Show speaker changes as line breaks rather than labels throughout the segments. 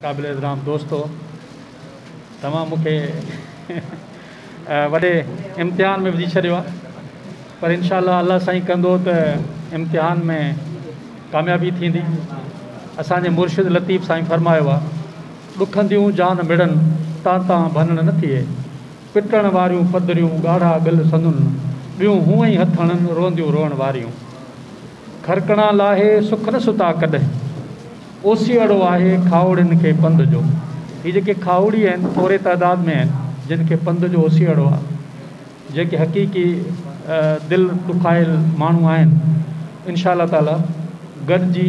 قابل احترام دوستو توهان مون کي وڏي امتحان ۾ وجهي ڇڏيو آهي پر انشاء الله الله سائين ڪندو ته امتحان ۾ ڪاميابي ٿيندي. اسان جي مرشد لطيف سائين فرمايو آهي ڏکنديون جان مڙن تان تان ڀنڻ نه ٿئي پٽڻ واريون پڌريون ڳاڙها ڳل سندن ٻيون هونئن ئي هٿ هڻن روئنديون روئڻ واريون کرڪڻا لاهي سک نه ستا ڪڏهن. اوسيئڙو آهي کاهوڙين کي پنڌ جو. هي جيڪي کاهوڙي آهن ٿوري تعداد ۾ آهن جن کي پنڌ جو اوسيئڙو آهي. جيڪي حقيقي دل ڏکايل ماڻهو آهن انشاء الله تعالي گڏجي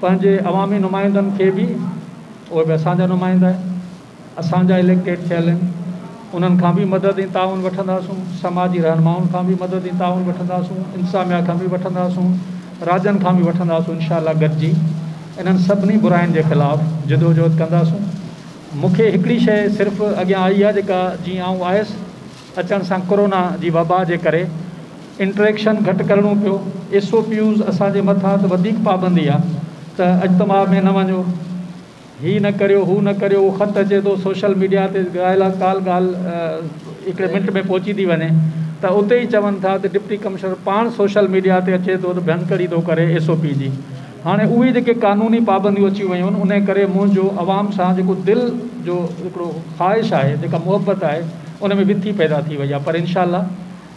پنهنجي عوامي نمائندن کي به اهي به اسان جا نمائندا آهن. اسان جا اليڪٽيڊ ٿيل آهن انهن کان به مدد ۽ تعاون وٺنداسون، سماجي رهنمائن کان به مدد ۽ تعاون وٺنداسون، انتظاميا کان به وٺنداسون، راڄن کان به وٺنداسون انشاء الله گڏجي انهن سڀني براين جي خلاف جدوجهد ڪنداسون. مون کي هڪڙي شيء صرف اڳيان آئي آهي جيڪا جيئن آئون آيس اچڻ سان ڪورونا جي وبا جي ڪري انٽريڪشن گهٽ ڪرڻو پيو، ايس او پيوز اسان جي مٿان ته وڌيڪ پابندي آهي ته اجتماع ۾ نه وڃو، هي نه ڪريو هو نه ڪريو اهو خط اچي ٿو سوشل ميڊيا تي ڳالهه ڪالهه ڳالهه هڪڙي منٽ ۾ پهچي ٿي وڃي ته اتي ئي چون ٿا ته ڊپٽي ڪمشنر پاڻ سوشل ميڊيا تي اچي ٿو ته ڀڃڪڙي ٿو ڪري ايس او پي جي هاڻي اهي جيڪي قانوني پابنديون اچي ويون آهن ان ڪري منهنجو عوام سان جيڪو دل جو هڪڙو خواهش آهي جيڪا محبت آهي ان ۾ وٿي پيدا ٿي وئي آهي پر انشاء الله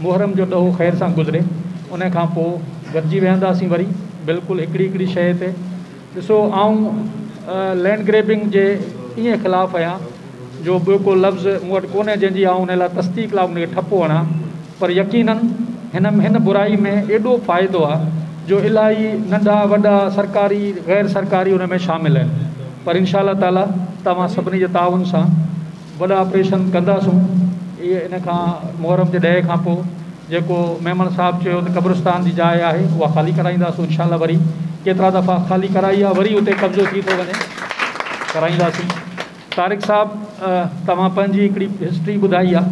محرم جو ڏهو خير سان گذري ان کان پوء گڏجي ويهنداسين وري بلڪل هڪڙي هڪڙي شيء تي ڏسو آئون لينڊ گريبنگ جي ائين خلاف آهيان جو ٻيو ڪو لفظ مون وٽ ڪونهي جنهن جي آئون ان لاء تصديق لاء ان کي ٺپو هڻان پر يقينن هن هن برائي ۾ ايڏو فائدو آهي جو الاهي ننڍا وڏا سرڪاري غير سرڪاري ان ۾ شامل آهن پر انشاء الله تعالي توهان سڀني جي تعاون سان وڏا آپريشن ڪنداسون اهي ان کان محرم جي ڏهي کان پوء جيڪو ميمڻ صاحب چيو ته قبرستان جي جاء آهي اها خالي ڪرائينداسون انشاء الله وري ڪيترا دفعا خالي ڪرائي آهي وري اتي قبضو ٿي ٿو وڃي ڪرائينداسين طارق صاحب توهان پنهنجي هڪڙي هسٽري ٻڌائي آهي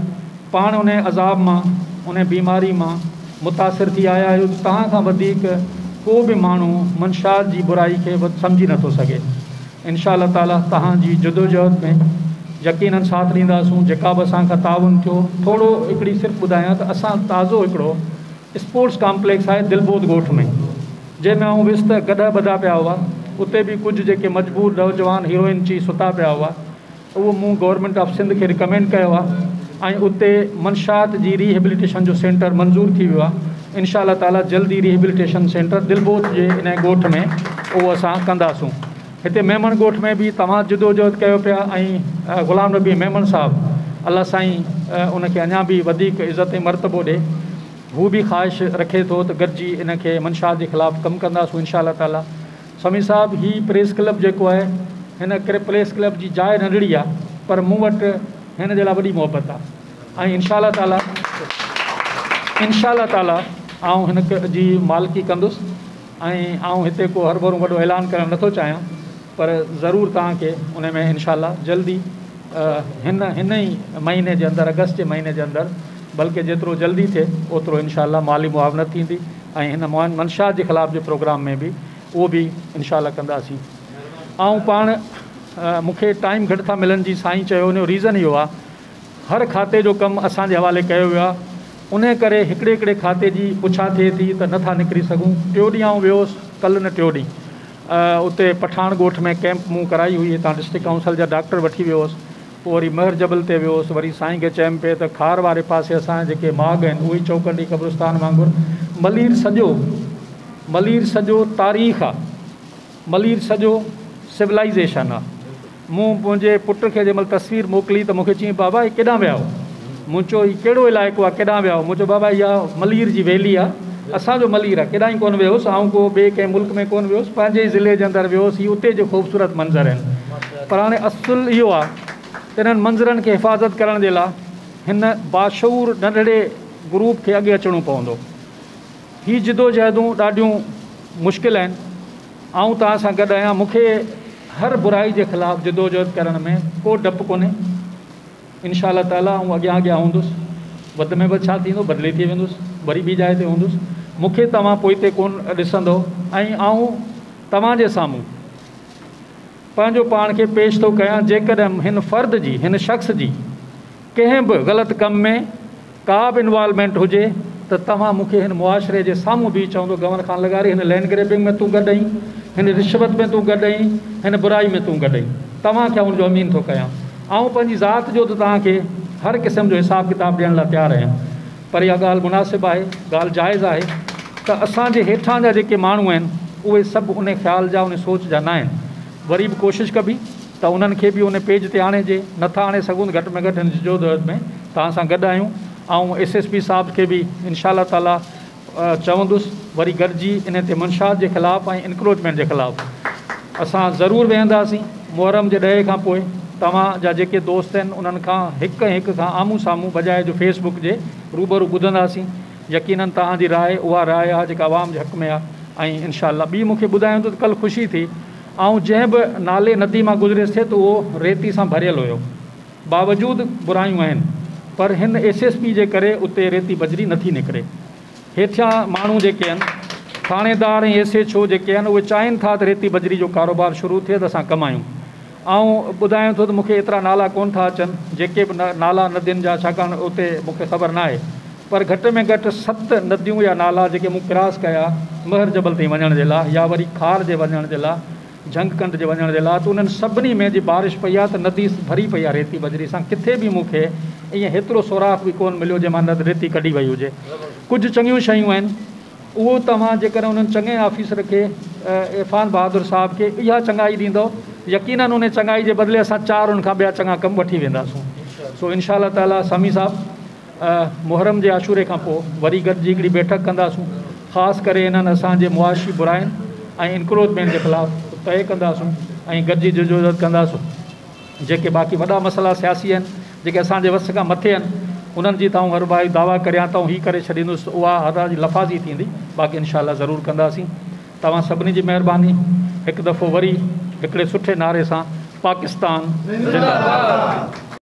پاڻ ان عذاب مان ان بيماري مان متاثر ٿي آيا آهيو ته توهان کان وڌيڪ ڪو به ماڻهو منشيات جي برائي کي سمجهي نٿو سگهي انشاء الله تعالي توهان جي جدوجهد ۾ يقينن ساٿ ڏينداسون جيڪا به اسان کان تعاون ٿيو ٿورو هڪڙي صرف ٻڌايان ته اسان تازو هڪڙو اسپورٽس ڪامپليڪس آهي دلبود ڳوٺ ۾ جنهن ۾ آئون ويس ته گڏهه ٻڌا پيا هئا اتي به ڪجهه جيڪي مجبور نوجوان هيروئن چي ستا پيا هئا اهو مون گورنمينٽ آف سنڌ کي رڪمينڊ ڪيو آهي ۽ اتي منشيات جي ري هيبليٽيشن جو سينٽر منظور ٿي ويو آهي انشاء الله تعالي جلد ئي ري هيبليٽيشن سينٽر دلبوت جي انهي ڳوٺ ۾ اهو اسان ڪنداسون هتي ميمڻ ڳوٺ ۾ به توهان جدوجهد ڪيو پيا ۽ غلام نبي ميمڻ صاحب الله سائين ان کي اڃا به وڌيڪ عزت ۽ مرتبو ڏي هو به خواهش رکي ٿو ته گڏجي ان کي منشيات جي خلاف ڪم ڪنداسون انشاء الله تعالي سميع صاحب هي پريس ڪلب جيڪو آهي هن پريس ڪلب جي جاء ننڍڙي آهي پر مون وٽ هن جي لاء وڏي محبت آهي ۽ انشاء الله تعالي انشاء الله تعالي آئون هن جي مالڪي ڪندس ۽ آئون هتي ڪو هرڀرو وڏو اعلان ڪرڻ نٿو چاهيان پر ضرور توهان کي ان ۾ انشاء الله جلدي هن هن ئي مهيني جي اندر اگست جي مهيني جي اندر بلڪه جيترو جلدي ٿئي اوترو انشاء الله مالي معاونت ٿيندي ۽ هن منشيات جي خلاف جي پروگرام ۾ به اهو به انشاء الله ڪنداسين. آئون پاڻ مون کي ٽائيم گهٽ ٿا ملن جي سائين چيو ان جو ريزن اهو آهي هر کاتي جو ڪم اسان جي حوالي ڪيو ويو آهي انهي ڪري هڪڙي هڪڙي کاتي جي پڇا ٿئي ٿي ته نه ٿا نڪري سگهون ٽيو ڏينهن آئون ويو هوس ڪل نه ٽيو ڏينهن اتي پٺاڻ ڳوٺ ۾ ڪئمپ مون ڪرائي هئي هتان ڊسٽرڪٽ ڪائونسل جا ڊاڪٽر وٺي ويو هوس پوء وري مهر جبل تي ويو هوس، وري سائين کي چيم پئي ته کار واري پاسي اسان جا جيڪي ماڳ آهن، اهي چوکنڊي قبرستان وانگر ملير سڄو، ملير سڄو تاريخ آ، ملير سڄو سولائيزيشن آ. مون منهنجي پٽ کي جنهن مهل تصوير موڪلي ته مون کي چيائين بابا هي ڪيڏانهن ويا آهيو؟ مون چيو هي ڪهڙو علائقو آ، ڪيڏانهن ويا آهيو؟ مون چيو بابا اها ملير جي ويلي آ، اسان جو ملير آ، ڪيڏانهن ڪونه ويو هوس، آئون ڪو ٻئي ڪنهن ملڪ ۾ ڪونه ويو هوس، پنهنجي ئي ضلعي جي اندر ويو هوس، هي اتي جي خوبصورت منظر آهن. پر هاڻي اصل اهو آ ته انهن منظرن کي حفاظت ڪرڻ جي لاء هن باشعور ننڍڙي گروپ کي اڳي اچڻو پوندو. هي جدوجهدون ڏاڍيون مشڪل آهن. آئون توهان سان گڏ آهيان. مون کي هر برائي جي خلاف جدوجهد ڪرڻ ۾ ڪو ڊپ ڪونهي. انشاء الله تعاليٰ آئون اڳيان اڳيان هوندس. وڌ ۾ وڌ ڇا ٿيندو بدلي ٿي ويندس وري ٻي جاء تي هوندس. مون کي توهان پوئتي ڪونه ڏسندؤ ۽ آئون توهان جي سامهون. پنهنجو پاڻ کي پيش ٿو ڪيان، جيڪڏهن هن فرد جي، هن شخص جي ڪنهن به غلط ڪم ۾ ڪا به انوالومينٽ هجي ته توهان مون کي هن معاشري جي سامهون بيهي چوندو گنور خان لغاري هن لينڊ گريبنگ ۾ تون گڏ آهين، هن رشوت ۾ تون گڏ آهين، هن برائي ۾ تون گڏ آهين. توهان کي آئون ان جو امين ٿو ڪيان. آئون پنهنجي ذات جو ته توهان کي هر قسم جو حساب ڪتاب ڏيڻ لاء تيار آهيان پر اها ڳالهه مناسب آهي، ڳالهه جائز آهي ته اسان جي هيٺان جا جيڪي ماڻهو آهن اهي سڀ ان خيال جا، ان سوچ جا ناهن. وري به ڪوشش ڪبي ته انهن کي به ان پيج تي آڻيجي، نه ٿا آڻي سگهون ته گهٽ ۾ گهٽ هن جدوجهد ۾ توهان سان گڏ آهيون. آئون ايس ايس پي صاحب کي به انشاء الله تعاليٰ چوندس وري گڏجي انهي تي منشيات جي خلاف ۽ انڪروچمينٽ جي خلاف اسان ضرور ويهنداسين. محرم جي ڏهي کان پوء توهان جا جيڪي دوست آهن انهن کان هڪ ۽ هڪ کان آمهون سامهون بجاء جو فيس بڪ جي روبرو ٻڌنداسين. يقينن توهان جي راء اها راء آهي جيڪا عوام جي حق ۾ آهي ۽ انشاء الله. ٻي مون کي ٻڌايو ته ڪلهه خوشي ٿي آئون جنهن به نالي ندي مان گذريس ٿي ته اهو ريتي سان ڀريل هيو. باوجود برايون آهن پر هن ايس ايس پي جي ڪري اتي ريتي بجري نٿي نڪري. هيٺيان ماڻهو جيڪي آهن ٿاڻيدار ۽ ايس ايڇ او جيڪي آهن اهي چاهين ٿا ته ريتي بجري جو ڪاروبار شروع ٿئي ته اسان ڪمايون. آئون ٻڌايان ٿو ته مون کي ايترا نالا ڪونه ٿا اچن جيڪي به نالا ندين جا ڇاڪاڻ اتي مون کي خبر ناهي پر گهٽ ۾ گهٽ ست نديون يا نالا جيڪي مون ڪراس ڪيا مهر جبل تائين وڃڻ جي لاء يا وري کار جي وڃڻ جي لاء جهنگ ڪنڊ جي وڃڻ جي لاء ته انهن سڀني ۾ جي بارش پئي آهي ته ندي ڀري پئي آهي ريتي بجري سان ڪٿي به مون کي ائين هيترو سوراخ به ڪونه مليو جنهن مان ريتي ڪڍي وئي هجي. ڪجهه چڱيون شيون آهن اهو توهان جيڪڏهن انهن چڱي آفيسر کي عرفان بهادر صاحب کي اها چڱائي ڏيندؤ يقينن انهي چڱائي جي بدلي اسان چار ان کان ٻيا چڱا ڪم وٺي وينداسون سو انشاء الله تعالي سامي صاحب محرم جي عاشوري کان پوء وري گڏجي هڪڙي بيٺڪ ڪنداسون خاص ڪري انهن اسان جي معاشي براين ۽ انڪروچمينٽ جي خلاف طئي ڪنداسون ۽ گڏجي جدوجهد ڪنداسون. جيڪي باقي وڏا مسئلا سياسي آهن جيڪي اسان جي وس کان مٿي آهن انهن جي ته آئون هر ڀائي دعويٰ ڪريان ته آئون هي ڪري ڇڏيندس ته اها هر جي لفاظي ٿيندي باقي انشاء الله ضرور ڪنداسين. توهان سڀني جي مهرباني هڪ دفعو وري هڪڙي سٺي نعري سان پاڪستان زنده باد.